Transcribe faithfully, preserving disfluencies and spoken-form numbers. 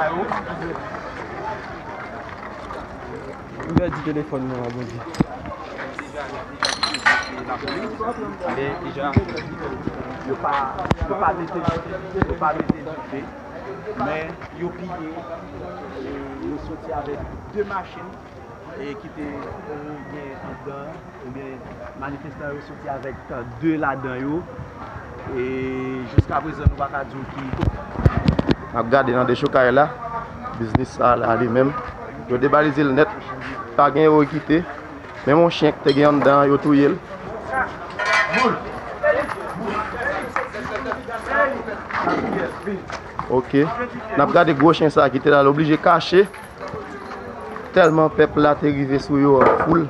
M pèdi telefòn mwen an, Bondye. Men deja, yo pa, yo pa mete, yo pa mete dife, men yo piye, e yo soti avèk de machin, e ki te, e, gen anndan, ebyen, manifestan yo soti avèk de ladan yo, e jiska prezan, nou pa ka di w ki kote. N ap gade nan dechokay la, biznis sa la li menm, yo debalize l nèt, pa gen ewo kite, menm yon chen ki te gen anndan an, yo touye l. Ok, n ap gade gwo chen sa ki te la, l oblije kache, tèlman pèp la te rive sou yo an foul.